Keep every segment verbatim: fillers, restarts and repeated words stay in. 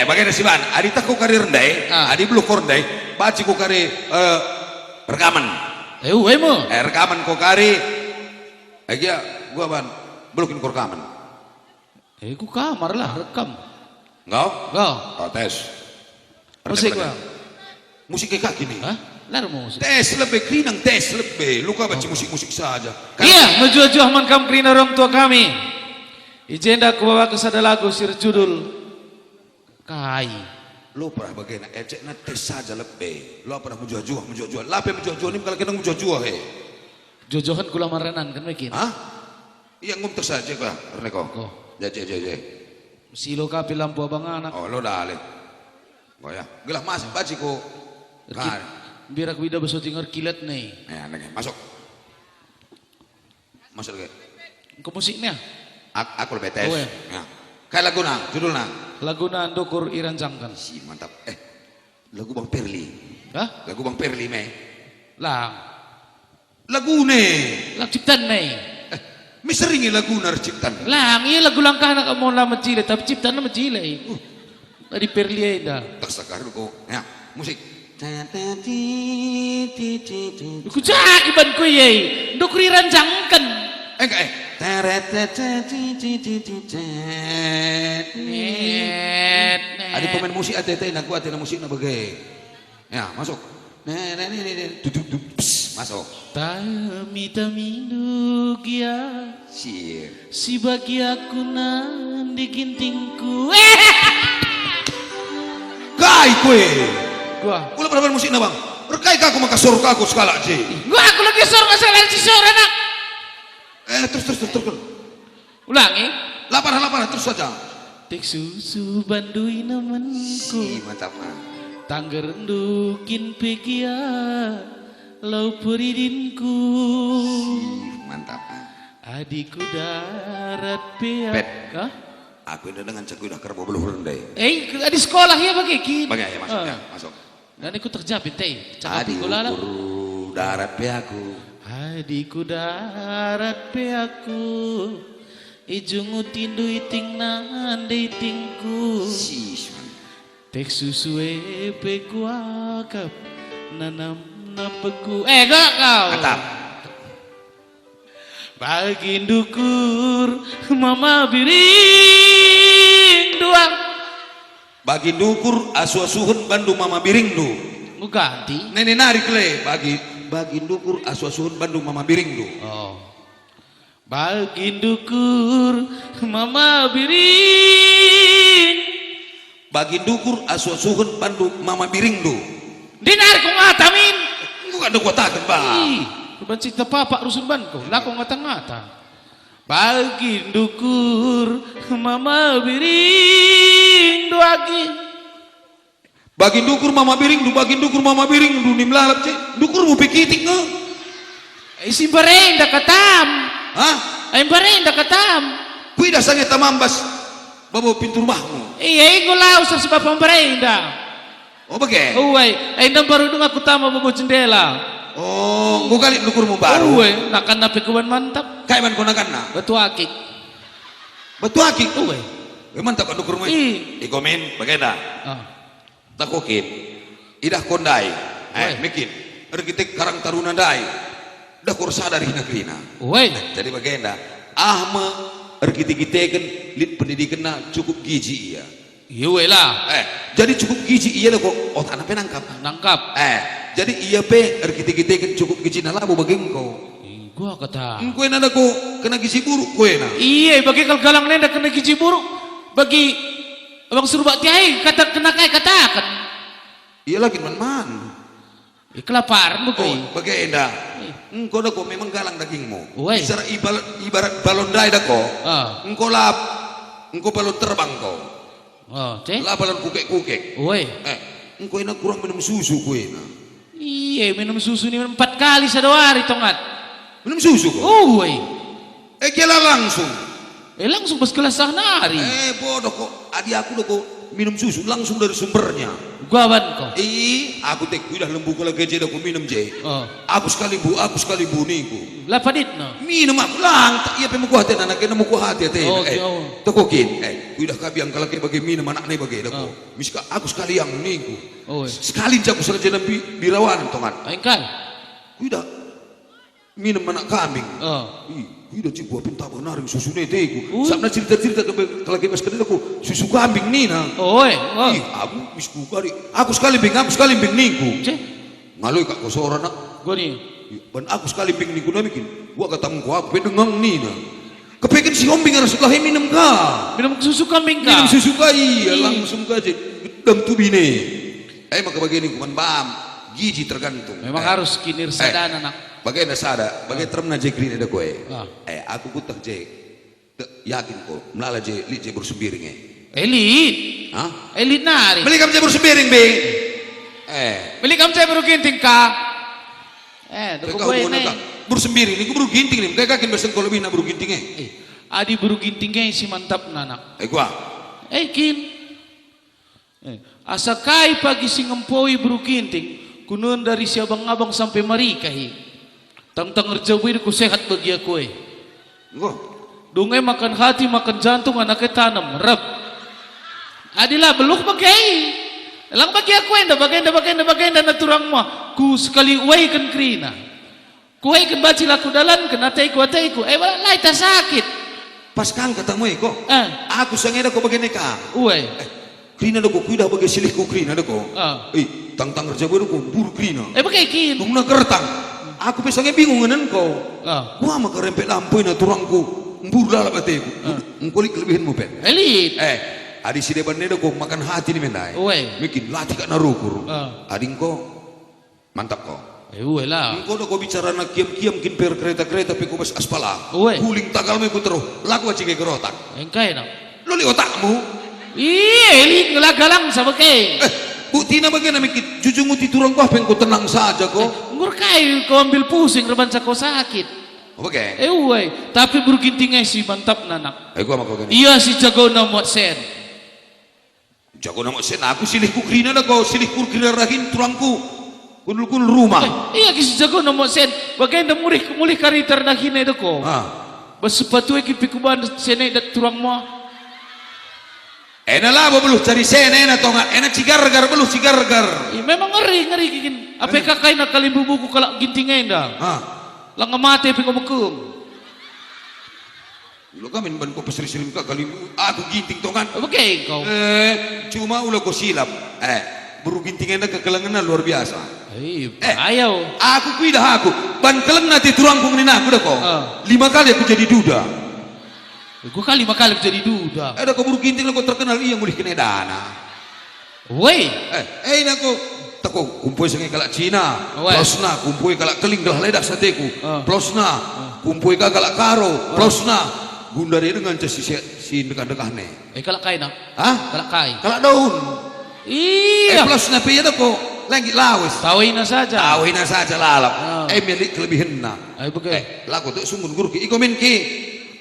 Bagenda si ban, adi teh ko kari rende, ah, adi beluh ko rende, banci ko kari, eh, rekaman. Eh, uwe me. Eh, rekaman ko kari. Eh, gia, gua ban, beluh kin ko rekaman. Eh, ku kamar lah, rekam. Enggak? Enggak. Oh, tes. Musik, Bang. Musik kayak gini. Hah? Lar musik. Tes lebe, kerinang tes lebe. Lu ka banci musik-musik saja. Iya, mejuah-juah man kam kerina orang tua kami. I jenda kubawaken sada lagu si erjudul Kai. Lu pernah bagena, ecekna tes saja lebe. Lu pernah mejuah-juah, mejuah-juah. Lape mejuah-juah ni kal kenang mejuah-juah, he. Jojohen kula maranan kan mekin. Hah? Iya, ngum tes saja kah, Rene ko? Ko. Ya, ya, ya, ya. Silo kapi lampu abang anak. Oh, lo dale. Oh ya, gelah masuk banci ko. Erkit, kan. Birak wida beso tingar kilat nih. Ya, nege, masuk. Masuk lagi. Engko musiknya? Ak-, aku lebih tes. Oh, ya. Ya. Kayak laguna, judulna? Laguna Ndukur Iranjangken. Si, mantap. Eh, lagu Bang Perli. Hah? Lagu Bang Perli, me. Lang. Lagune. Lang ciptan, me. Eh, mi seringi laguna erciptan. Lang, iya lagu langkahna kamu la mejile, tapi ciptanna mejile. Uh. Adi Perli enda. Tak segar ko. Ya, musik. Ku cak iban ku ye. Ndukur Iranjangken. Enggak, eh. Adi pemain musik ate-ate, aku ate musikna bage. Ya, masuk. Nih, nih, nih, nih, nih. Duduk, duduk, pss, masuk. Tami-tamindu gia. Sip. Si bagi aku nande gintingku. Kai kue? Gua. Kula pada musikna, Bang. Rekai ka aku maka sor ka aku sekalak je. Gua aku lagi sor ka sekalak si sor anak. Eh, terus, terus, terus, terus. Ulangi. Lapar, lapar, terus saja. Tek susu bandu inemenku. Si, mantap, ah. Tanggerndu kin pe gia lau peridinku. Si, mantap, ah. Adi ku darat pe. Pet. Hah? Aku enda dengan cak ku dah kerbo beluh rende. Eh, adi sekolah ya bage kin? Bage ya, masuk, ah, ya, masuk. Dan ikut terjapit, teh. Cakap adi ku lalap. Ukur darat pe aku. Adi ku darat pe aku. Ijungutindu iting nande itingku. Sis. Tek susu e pe kuakap nanam nampeku. Eh, gak kau. Mantap. Bagi ndukur mama biring dua. Bagi ndukur asu-asuhen bandu mama biringndu. Enggo ganti. Nene nari kele, bagi, bagi ndukur asu-asuhen bandu mama biringndu. Oh. Bagi ndukur mama biring. Bagi ndukur asu-asuhen bandu mama biringndu. Ndenar ku ngata min. Enggo kan kuataken, Bang. Ih, kubanci tepapak rusun banku, la ku ngata-ngata. Bagi ndukur mama biring duagi. Bagi ndukur mama biringndu, bagi ndukur mama biringndu, nim lalap ce. Ndukurmu pe kitik nge. Isi mbarenda katam. Hah? Ai mbarenda katam. Kuidah sange tamambas babo pintu rumahmu. Iya, enggo lau sas bapa mbarenda. Oh, bage? Uwe, enda mbaru dung aku tama babo jendela. Oh, enggo galit ndukurmu mbaru. Uwe, nakanna pe kuban mantap. Kai man kau nakanna? Batu akik. Batu akik? Uwe. Eh, mantap kan ndukurmu? I. Iko min, bagenda. Ah. Takokin, idah ko ndai, eh, weh, mekin, erkite karang taruna ndai, dah ko ersada rihna kerina. Weh. Jadi bagenda, ah me erkite-kiteken lit pendidikenna cukup giji ia. Iya, weh lah. Eh, jadi cukup giji ia ko otakna pe nangkap. Nangkap. Eh, jadi ia pe erkite-kiteken cukup gijina labo bage engko. Ih, gua kata. Engko ena ko kena giji buruk ko ena. Iya, bage kal galang nenda kena giji buruk. Bagi Abang Surbakti ai kata kena kai kataken. Ia lagi man-man. Eh, kelaparan buku. Oh, bage enda. Eh. Engko dako memang galang dagingmu. Woi. Bicara ibal-, ibarat balon ndai dako. Ah. Engko lap, engko balon terbang ko. Oh, cek. La balon kukek-kukek. Woi. Eh, engko ena kurang minum susu ko ena. Iya, minum susu ni empat kali satu hari tongat. Minum susu ko? Uwe. Eh, kela langsung. Eh, langsung pas gelas sah nari. Eh, bodoh kok. Adi aku do kok minum susu langsung dari sumbernya. Guaban ko. Ih, aku tek kuidah lembu kalak je dako minem je. Oh. Aku sekali mbu, aku sekali mbu ningku. La paditna. Minem aku lang, tak ia pe mekuah ate anak kena mekuah ate ate. Oh, eh, oh. Teko kin, eh, kuidah ka biang kalak bage minem anak nai bage dako. Oh. Miska aku sekali yang ningku. Oh, eh. Sekali jaku salah jenam bi-, birawan tongan. Engkai. Kuidah minem anak kambing. Oh. Ih, kuidah ciku apin tabah naring susu neteku. Ui. Sabna cerita-cerita ke, ke lagi bas kedai aku, susu kambing nina. Oh, eh, oh. Ih, aku misku kari. Aku sekali bing, aku sekali bing ningku. Ceh. Ngaloi kak kosora nak. Gua ni. Ih, ban aku sekali bing ningku namikin. Gua kata mengko aku pe dengang nina. Kepeken si ombing arah sebelah minem ka. Minum susu kambing ka. Minum susu ka, iya, ih, langsung ka je. Gedang tubine. Eh, maka bage ningku man bam. Giji tergantung. Memang eh, harus kinir eh, sadana, nak. Bagenda sada, bage ah, teremna je kerina dako e. Ah. Eh, aku kutah je. Te-, yakin ko, melala je, lit je beru sembiring e. Eh, lit. Hah? Eh, lit nari. Meli kam je beru sembiring, Bing. Eh. Meli kam je beru ginting ka. Eh, deko boy ne. Beru sembiring, ningku beru ginting ne. Kai kakin beseng ko lebihna beru ginting e. Eh, adi beru ginting e si mantap, nak. Eh, gua. Eh, kin. Eh, asa kai pagi si ngempoi beru ginting, kunenda dari si abang-abang sampe marikah i. Tangtang erjabu i ku sehat bagi aku e. Enggo. Dung e makan hati, makan jantung, anak e tanem, rep. Adi la beluh bage i. Lang bagi aku enda, bagenda, bagenda, bagenda na turang mua. Ku sekali uaiken kerina. Kuaiken banci la kudalanken ateiku, ateiku, e, la ita sakit. Pas kang katamu e ko. Eh. Aku sangeda ko bagene ka. Uai. Eh, kerina dako kuidah bage silihku kerina dako. Ah. Eh, tangtang erjabu dako mbur kerina. Eh, bage kin. Dungna gertang. Aku pe sange bingung ngenen ko. Ah. Gua maka rempet lampoi na turangku. Mbur lalap ateku. Ah. Engko lit kelebihenmu pen. Elit. Eh, adi si deban neda ko makan hati ni mendai. Uai. Mikin latih kak narukur. Ah. Adi engko Mantap ko. Eh, uwe lah. Engko da ko bicarana kiam-kiam kin per kereta-kereta pe ku bas aspala. Uwe. Guling tagal me ku teruh, la ku aci ke gerotak. Engkai no. Luli otakmu. Iye, li ngela galang sama ke. Eh, buktina bagena mikit, jujung uti turang kuah pe engko tenang saja ko. Eh, ngur kai ko ambil pusing rebanca ko sakit. Apa ke? Eh, uwe, tapi beru Ginting e si mantap nanak. Eh, gua mako gini. Ia si jagona muat sen. Jago namo sen aku silihku kerina dako, silihku kerina rahin turangku. Kundul-kundul rumah. Eh, ia kisi jago namo sen, bagenda mulih, mulih kari ternahina dako. Ah. Bas sepatu e kipi kuban sene dat turang mua. Ena labo beluh cari sene ena tongat, ena cigargar beluh cigargar. Ih, memang ngeri, ngeri kikin. Apa eh, kakai na kalimbubuku kalak Ginting enda. Ah. Langa mate pe engko mekeng. Ulo kami ban ko peseri-seri ka kali aku Ginting tongan. Bage kau. Eh, cuma ulo ko silap. Eh, beru Ginting enda kekelengenna luar biasa. Hei, eh, ayo. Aku kuidah aku, ban kelengna ti turangku ngenina aku dako. Ah. Lima kali aku jadi duda. Gua kali lima kali aku jadi duda. Ada ko beru Ginting lako terkenal ia ngulih kene dana. Woi. Eh, eh, nako, tako, kumpoi sange kalak Cina, woi, pelosna, kumpoi kalak Keling gelah ledah sateku, ah, pelosna, ah, kumpoi ka kalak Karo, ah, pelosna, gundari dengan cesi si, si ndekah-ndekah ne. Eh, kalak kai nak? Hah? Kalak kai? Kalak daun. Iya. Eh, pelosna pe iya dako, lagi lawes. Tawina saja. Tawina saja lalap. Ah. Eh, milik kelebihenna. Ai bage. Eh, lako tu sunggun guru ki, iko min ki.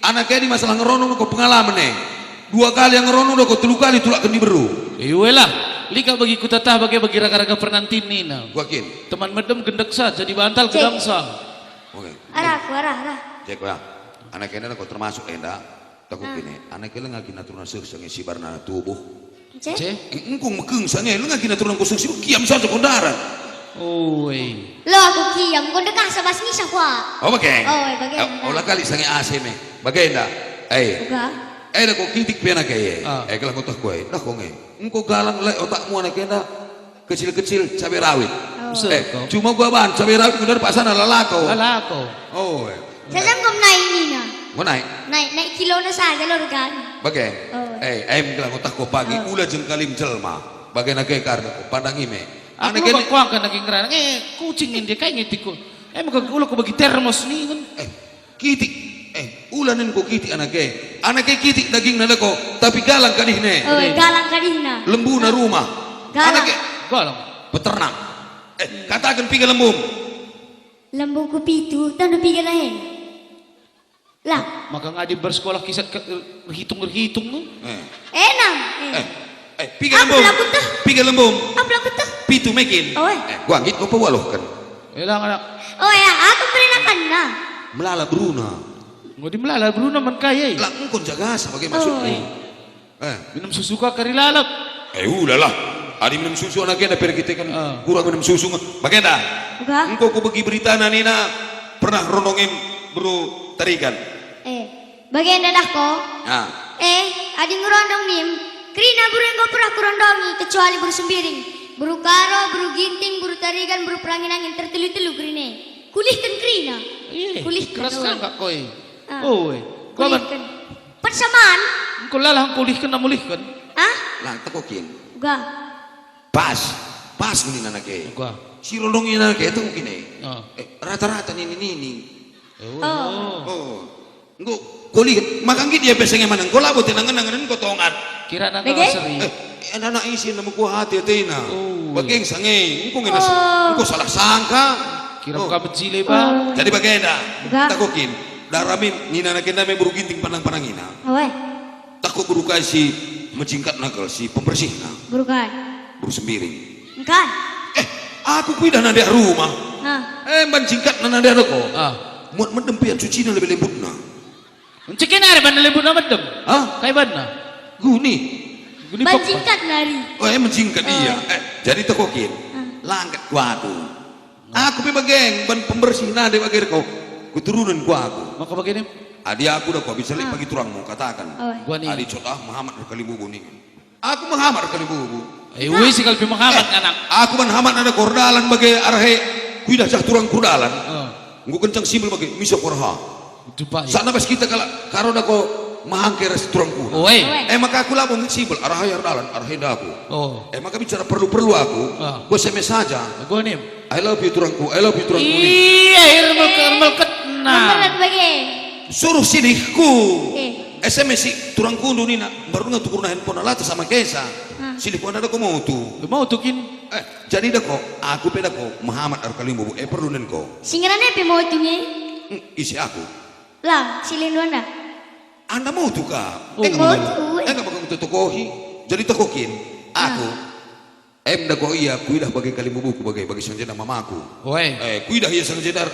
Anak edi masalah ngeronong ko pengalaman e. Dua kali yang ngeronong dako telu kali tulak kendi beru. Iwelah, lika bagi kutatah bage bagi raga-raga pernantin nina. Gua kin. Teman medem gendek sa jadi bantal gedang sa. Oke. Arah, aku arah, arah. Cek ya. Anak enda ko termasuk enda. Takut ah, gini, anak enda ngagin aturna seh sange sibarna tubuh. Cek? Cek? Engkung mekeng sange, lenga gina turang kusung sibuk kiam saja kondaran. Oi. Lo aku kiam, kondekah sabas ngisah kuak. Oh, bage. Oh, eh, bage. Eh, ola kali sange A C me. Bage enda. Eh. Uga. Eh, da ko kitik pe anak e. Ah. Eh, gelah kotah kue. Dah ko nge. Engko galang lek otakmu anak enda. Kecil-kecil cabe rawit. Oh. Eh, cuma gua bahan cabe rawit guna paksana lalako. Lalako. Oh, eh. Saja enggo naik nina. Enggo naik? Naik, naik kilona saja lo regan. Bage? Oh. Eh, em gelah kotah ko pagi, oh, ula jengkalim jelma. Bage nage kar ko, pandangi me. Aku anak lo ini kuangka nagi ngerana. Eh, kucing ini dia kai ngitiku. Eh, maka ulo ko bagi termos ni, kan? Eh, kitik. Eh, ula nen ko kitik anak e. Anak e kitik dagingna leko, tapi galang kadihne. Oh, galang kadihna. Lembuna rumah. Galang. Anak e. Galang. Peternak. Eh, kataken piga lembum? Lembuku pitu, tah piga lahen. Lah. Maka ngadi bersekolah kisah ke, erhitung-erhitung tu. Eh. Enam. Eh. Eh. Eh, piga lembung? Apa laku teh? Piga lembung? Apa laku teh? Pitu mekin. Oh, eh. Eh, gua nggit gua pewaluhken. Elang anak. Oh ya, aku perinakanna. Melala beruna. Ngudi melala beruna man kai, eh? Lah, engko jaga asa bage maksudmu? Oh. Eh. Minum susu ka kari lalap. Eh, ulalah. Adi minum susu anak enda per kita kan Ah. kurang minum susu nge. Bagenda. Uga. Engko kubegi berita nina pernah rondongin beru Tarigan. Eh. Bagenda dah ko. Ah. Eh, adi ngerondong nim, kerina beru enggo pernah kurondongi, kecuali beru Sembiring. Beru Karo, beru Ginting, beru Tarigan, beru Perangin-angin, tertelu-telu kerina. Kulihken kerina. Ih, Kulihken, keras oh. kan kak koi. Ah. Oh, eh. Kau ban- Kulihken. Pat saman. Engko lalah engko ulihken, namulihken. Ah? Lang tekokin. Uga. Pas. Pas nina nake. Uga. Si rondongi nake tekokin e. Ah. Eh, rata-rata nini-nini. Oh. Oh. Oh. Enggo, kolihen, maka nggit ia pe senge maneng. Enggo labo tenangen-nangen enggo tongan. Kirana Bage? Seri. Eh, anak-anak isi nemu ku hati atena. Oh. Bage sange, enggo ngena se-, Oh. enggo salah sangka. Kira Oh. ka bejile, Bang. Jadi bagenda. Uga. Takokin. Daramin, nina nake name beru Ginting panang-panangina. Awe. Tako beru kai si mejingkatna kal, si pembersihna. Beru kai? Beru Sembiring. Engkai? Eh, aku kuidah nande rumah. Ah. Eh, mban jingkatna nande ko. Ah. Muat medem pian cucina lebe lembutna. Encik kena are banna lembutna medem? Ah? Kai banna? Guni. Guni Ban pok. Jingkat nari. Oh, eh, menjingkat Ah. iya. Eh, jadi tekokin. Ah. Langkat ku aku. Aku pe bage, ban pembersih nande bage ko. Kuturunen ku aku. Maka bage nim? Adi aku da kuabit selik Ah. bagi turangmu, kataken. Oh. Gua ni. Adi cot ah, Muhammad erkalimbubu ning. Aku Muhammad erkalimbubu. Eh, ui si kalpi Muhammad Eh, anak. Aku ban Muhammad nande ko erdalan bage arah e. Kuidah jah turangku erdalan. Oh. Enggo kencang simbel bage, misa ku arah. Jumpai. Sana bas kita kalak Karo da ko mahangke ras turangku. Oi. Eh, maka aku labo nggit simbel, arah e erdalan, arah enda aku. Oh. Eh, maka bicara perlu-perlu aku, Ah. ku S M S saja. Gua nim. I love you, turangku. I love you, turangku. Iya, irmel-, irmel ketna. Berat bage. Suruh silihku. Eh. S M S si turangku ndu nina, baru nge tukurna handphone la sama kesa. Ah. Silihku anda da ko motu. Motu kin? Eh, jadi da ko, aku pe da ko, Muhammad erkalimbubu, eh, perlu nen ko. Singerana pe motu nge? Hmm, isi aku. Lang, silih ndu anda. Anda motu ka? Oh. Enggak Motu, bakal, eh. enggak bakal kutotokohi. Jadi tokokin, aku. Ah. Em da ko ia, kuidah bage kalimbubuku bage, bage sangjenah mamaku. Oe. Eh, kuidah ia sangjenah,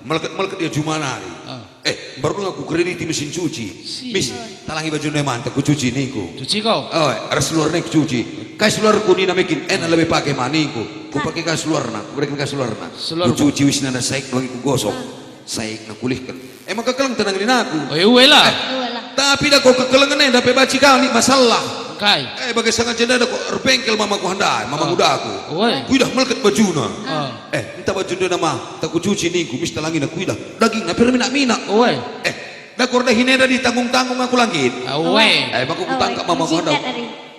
melket-melket ia juma nari. Ah. Eh, mbaru aku krediti mesin cuci. Si. Mis, talangi baju nai mantap, kucuci ningku. Cuci kau? Oh, ras luar nai kucuci. Kai seluarku nina mekin, ena lebe pake ma ningku. Kupake ka seluarna, kubereken ka seluarna. Seluar. Kucuci wis nana saik bagi kugosok. Ah. Saikna kulihken. Emang kekeleng tenang nina aku. Oh, iya, lah. Eh, Iya lah. tapi da ko kekelengen enda pe banci kali masalah. Kai? Eh, bage sangajenda da ko erbengkel mamaku handai, mama Ah. ngudaku. Oe. Kuidah melket bajuna. Ah. Eh, enta baju ndai nama, tak kucuci ningku, mis talangina kuidah. Dagingna pe erminak-minak. Oe. Eh, da ko erdahin enda ditanggung-tanggung aku langgit. Ah, oe. Eh, maka Oe, kutangkap mamaku handai.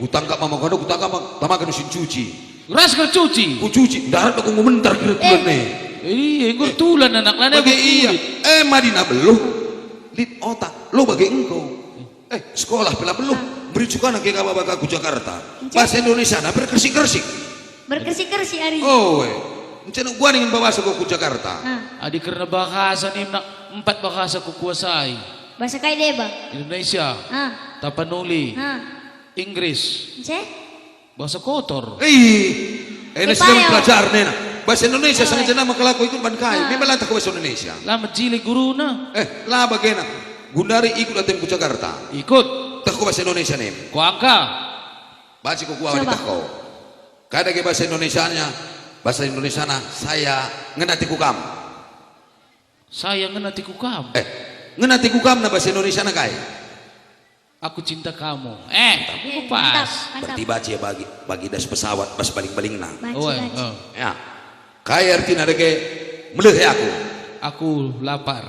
Kutangkap mamaku handai, kutangkap ma-, tamaken mesin cuci. Ras kal cuci. Kucuci, ndarat aku ngumentar kira tulan Eh. e. Iya, enggo Eh. tulan anak lana Bage aku iya. kulit. Eh, madina beluh. Lit otak. Lo bage engko. Eh, sekolah pela beluh. Ah. Beri cukana ke kaba baka ku Jakarta. Encen. Bahasa Indonesia na berkersik-kersik. Berkersik-kersik ari. Oh, eh. Encen gua ningen bahasa gua ku Jakarta. Ah. Adi kerna bahasa ni nak empat bahasa kukuasai. Bahasa kai deba? Indonesia. Ah. Tapanuli. Ah. Inggris. Encen? Bahasa kotor. Ih, ena Ipayau. Pelajar nena. Bahasa Indonesia Oi. Sangajana maka lako ikut ban kai. Ah. Memang lantah ku bahasa Indonesia. La mejili guruna. Eh, la bagena. Gundari ikut atem ku Jakarta. Ikut. Teh ku bahasa Indonesia nem. Ku angka. Baci ku kuawa Coba. Ditah ko. Kada ke bahasa Indonesianya. Bahasa Indonesiana, saya ngena atiku kam. Saya ngena atiku kam. Eh, ngena atiku kam na bahasa Indonesiana kai? Aku cinta kamu. Eh, Eh, pas. Mantap, mantap. Berarti baci ya bagi, bagi das pesawat, bas baling-balingna. Baci, Oh, eh, baci. eh. Ya. Kai artina dage melehe aku? Aku lapar.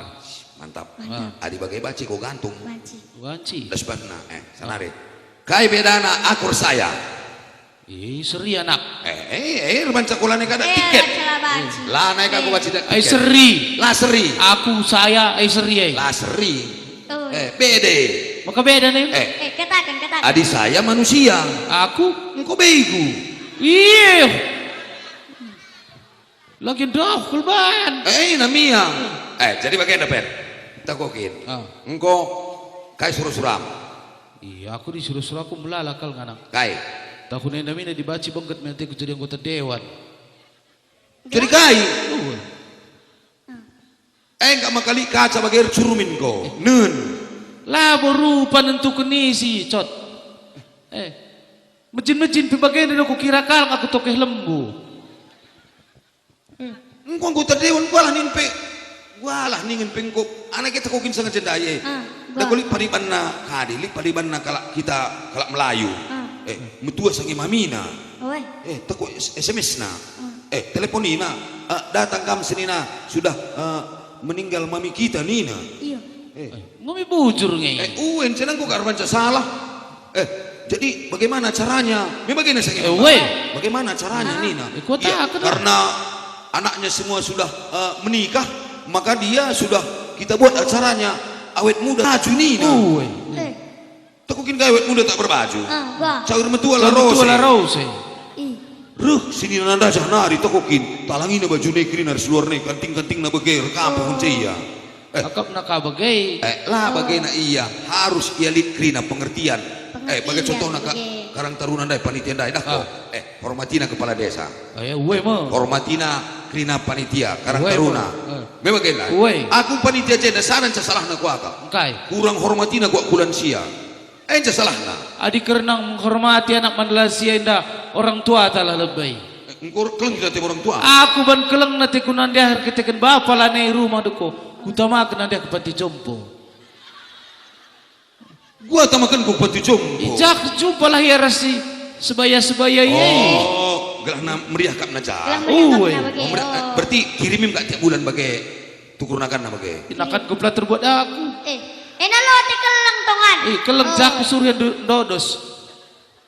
Mantap. Mantap. Ah. Adi bage baci ko gantung. Baci. Baci. Das banna. Eh, sanari. Kai bedana aku ras saya? Ih, seri anak. Eh, eh, eh, erban sekolah ni kada Eh, tiket. Salah baci. La naik aku Eh. Baci tiket. Eh, seri. La seri. Aku, saya, eh, seri, eh. La seri. Oh. Eh, bede. Maka beda nih. Eh. Eh, katakan, katakan. Adi saya manusia. Aku? Engko begu. Iya. Lagi ndoh kulban. Eh, namia. Eh, jadi bagenda, Per. Takokin. Ah. Engko kai sura-suram? Iya, aku disuruh-suruh aku melala kal nganak. Kai? Tahun enda mina dibaci bengket me ateku jadi anggota dewan. Jadi kai? Uh. Eh, enggak maka lit kaca bage ercurumin ko. Nen. Labo rupa nentuken isi, Cot. Eh, mejin-mejin pe bagenda do kukira kalak aku tokeh lembu. Engko anggota dewan gualah nin pe, gualah ningen pe engko anak kita kokin sengaja ndai, eh. Ah, gual. Dako lit paribanna kadi, lit paribanna kalak kita, kalak Melayu. Ah. Eh, metua sange mamina. Oe. Eh, teko S-, S M S-na. Ah. Eh, teleponina. Eh, datang kam senina, sudah, eh, meninggal mami kita nina. Iya. Eh. Ngumi bujur nge. Eh, uen, cenangku kak erbanca salah. Eh, jadi bagaimana caranya? Me bagena saya. Eh, we. Bagaimana caranya, ah, nina? Eh, kuataken. Ya, karena anaknya semua sudah, eh, menikah, maka dia sudah kita buat acaranya awet muda baju nina. Ue. Eh. Tekukin kai awet muda tak berbaju. Ah, bah. Caur metua la rose. Caur metua la rose. Ih. Reh, senina ndai jah nari tekukin. Talangina baju negeri nari seluar ne, kanting-kantingna bage, rekam pun cia. Eh. Akapna ka bage. Eh, la bagena ia, harus ia lit kerina pengertian. Eh, bage contohna ka, bage. Karang Taruna ndai, panitia ndai, dah ko. Ah. Eh, hormatina kepala desa. Ah, ya, ue me. Hormatina kerina panitia, Karang Taruna. Ue me. Eh. Me bagenda. Ue. Aku panitia jenda, sada nca salahna kuakap. Engkai? Kurang hormatina kuakap lansia. Enca salahna. Adi kernang menghormati anak man lansia enda, orang tuata la lebe. Eh, engko keleng kita ate orang tua. Aku ban kelengna ate ku nandeah erkiteken bapa lanai rumah deko. Kutamaken nandeah ku panti jompo. Kuatamaken ku panti jompo. Ijak jumpalah ia ras si sebaya-sebaya ia. Oh, gelahna meriah kap na ja. Gelahna meriah kap na bage. Oh, meriah, eh, berarti kirimin kak tiap bulan bage. Tukur nakanna bage. Nakan ku pela terbuat aku. Eh, ena lo ate keleng tongan. Eh, keleng jaku suruh ndu-, ndodos.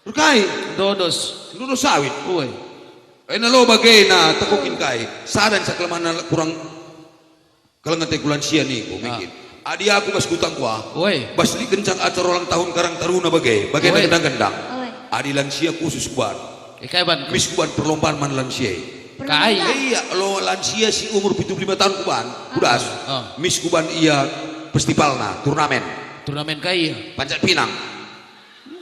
Rukai. Ndodos. Ndodos sawit. Ue. Ena lo bagena tekukin kai. Sada nca kelemahanna kurang keleng ate ku lansia niku, ah, mikin. Adi aku bas kutang kuah. Ue. Bas lit kencang acara ulang tahun Karang Taruna bage. Bagena gendang-gendang. Ue. Adi lansia khusus kuban. Eh, kai ban? Mis kuban perlombaan man lansia. Kai? Iya, lo lansia si umur pitu puluh lima tahun kuban, kudas. Ah. Mis kuban ia festivalna, turnamen. Turnamen kai ia? Panjat pinang.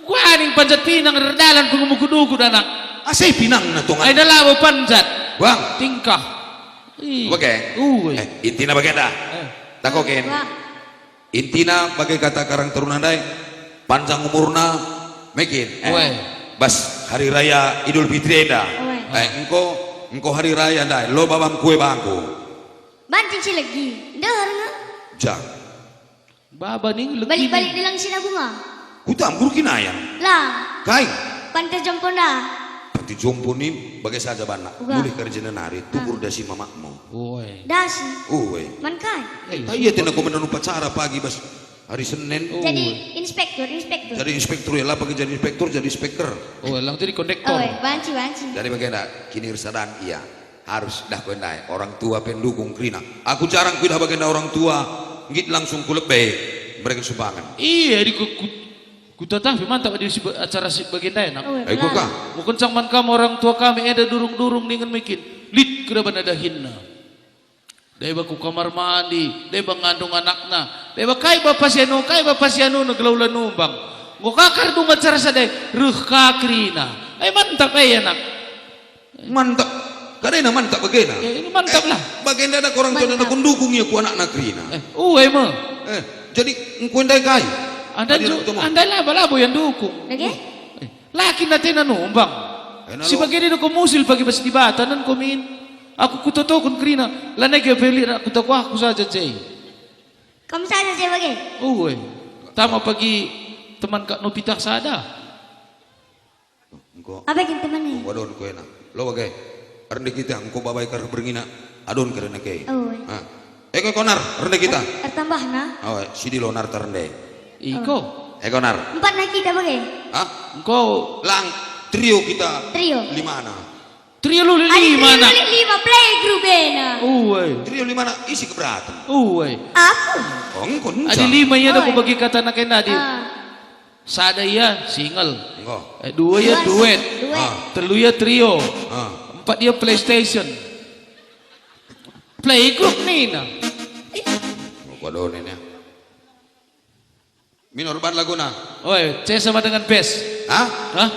Kuaning panjat pinang erdalan pengumukut-ukut anak. Ase pinangna tongan. Ai labo panjat. Bang. Tingkah. Ih. Bage. Ue. Eh, intina bagenda. Eh. Tako kin. Wah. Intina bage kata Karang Taruna ndai, panjang umurna, mekin, eh, ue, bas hari raya Idul Fitri enda. Ue. Eh, engko, engko hari raya ndai, lo babam kue bangku. Banting si legi, ndeher nge? Ja. Baba ning legi. Balik-balik dalang sina bunga. Kutam guru kinayang. Lah. Kai? Pantai jompo nda. Pantai jompo ni bage saja banna. Uga. Mulih kerja nari, tukur dasi mamakmu. Ue. Dasi. Ue. Man kai? Eh, tak iya tena komandan upacara pagi bas hari Senin. Ue. Jadi inspektur, inspektur. Jadi inspektur ya, lah pagi jadi inspektur, jadi speaker. Ue, lang jadi kondektor. Ue, banci, banci. Jadi bagenda, kini ersadan ia. Harus dah ko ndai. Orang tua pe ndukung kerina. Aku jarang kuidah bagenda orang tua. Nggit langsung ku lebe. Mereka sumbangan. Iya, di ku, ku, Kutatapi mantap adi si be-, acara si bagenda enak. Oh, eh, kuka. Mukencang man kam orang tua kami enda durung-durung ningen mekin. Lit keraban dahinna. Deba ku kamar mandi, deba ngandung anakna. Deba kai bapa si anu, kai bapa si anu gelah ula numbang. Enggo kakar dung acara sada, reh ka kerina. Eh, mantap, eh, anak. Mantap. Kadena mantap bagena. Ya, ini mantap lah. Eh, bagenda ada orang tua mantap. Kundukung ia ku anakna kerina. Eh, ue me. Eh, jadi engko ndai kai? Anda adi ju-, anak utama. Anda laba-labo yang dukung. Lagi? Eh, laki natena numbang. Eh, si nalo. Bagenda ko musil pagi bas Dibata nan komin. Aku kutotokon kerina. Lanai ke pelik nak kuta kuah ku saja je. Kamu saja je bage. Ue. Tama pagi teman kak no pitah sada. Engko. Apa kin teman e? Engko adon ko ena. Lo bage. Rende kita engko babai kar berngina. Adon kerna ke. Oh, eh. Ha. Eko konar, rende kita. Er-, ertambahna. Oh, eh, sidi lo nar terende. Iko. Oh. Eko nar. Empat na kita bage. Hah? Engko. Lang, trio kita. Trio. Limana. Trio luli lima na. Trio luli lima, playgroup ena. Ue. Trio limana, isi keberatan. Ue. Aku. Oh, engko. Adi lima ia dako bagi kata anak enda, Dil. Ah. Sada ia single. Enggo. Eh, dua ia duet. Duet. Ah. Telu ia trio. Ah. Empat ia PlayStation. Playgroup nina. Enggo done nia. Minor ban laguna. Oi, C sama dengan bes. Hah? Hah?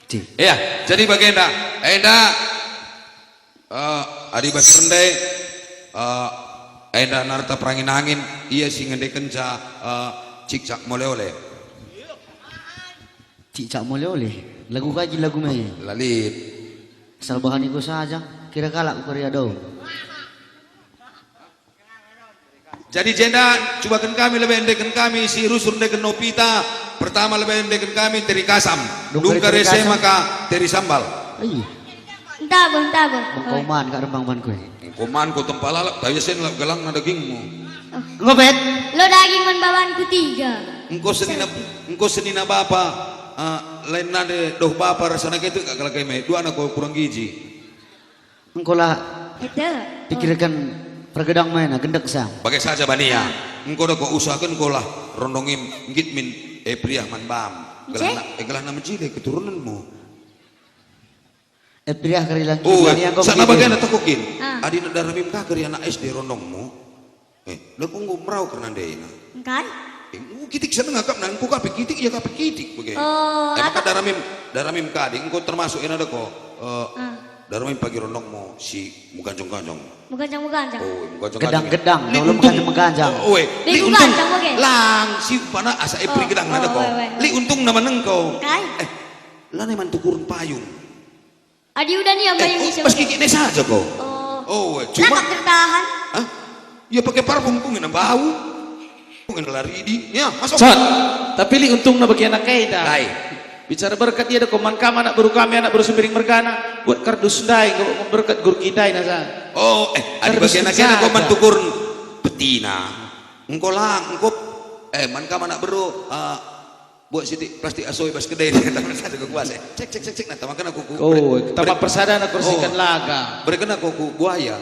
Ci. Iya, jadi bagenda. Enda, eh, adi bas rende, eh, enda narta perangin-angin, ia si ngendekenca, eh, cikcak mole-ole. Cikcak mole-ole? Lagu kai kin lagu me? Lalit. Asal bahan iko saja, kira kalak ku kari adong. Jadi jenda, cubaken kami lebe endeken kami si rusur endeken Nopita. Pertama lebe endeken kami Teri Kasam. Dung Dung kari Teri Kasam. Maka Teri Sambal. Iya. Entah, Bang, entah, Bang. Bang, kau man kak rembang banku. Engko man ko tempa lalap, tapi sen lap gelangna dagingmu. Oh. Engko, Bet. Lo daging man babanku tiga. Engko senina, engko senina bapa, ah, lain nande doh bapa rasana ketek kak kalakai me. Duana ko kurang gizi. Engkolah pikirken pergedang maena, gendek sa. Bage saja bania. Engko dako usahaken kolah rondong im nggit min, eh, periah man bam. Nce? Gelahna, eh, gelahna mejile keturunanmu. Eh, periah kari lang. Oh, bania engko sana mejile. Bagena takokin. Ah. Adina daramim ka kari anak S D rondongmu. Eh, lako enggo merau kerna ndai na. Engkai? Eh, enggo kitik seneng akapna, enggo kape kitik, ia kape kitik bage. Oh, eh, maka apa? Daramim, daramim kadi, enggo termasuk ena deko. Eh, ah. Daramim pagi rondongmu si muganjang-ganjang. Muganjang-muganjang. Oh, muganjang-ganjang. Gedang-gedang, li untung, meganjang-meganjang. Oh, oh, eh, li untung. Lang, si upana asa epri gedang nada ko. Oh, oh, we, we. Li untung nama nengko. Engkai? Eh, lanai man tukuren payung. Adi udah nia, eh, mbayang oh, ise pas udah. Kiki ne saja ko. Oh. Oh, eh, cuma. Kenapa tertahan? Hah? Ya pakai parfum ku ngena bau. Ku ngena laridi. Ya, masuk. Sot. Tapi li untungna bagi anak kai dah. Kai. Bicara berkat ia deko man kam anak beru kami, anak beru Sembiring mergana. Buat kardus ndai, enggo berkat guru kita ina sa. Oh, eh, adi kardus bagi anak kena ko man tukur petina. Engko lang, engko, eh, man kam anak beru, ah, Buat sitik plastik asoi bas kedai, taman saja ke kuasa. Cek, cek, cek, cek, nah, tamanken aku ku. Oh, bere-, taman bere-, persada nak kursikan oh, laga. Bereken aku ku buaya.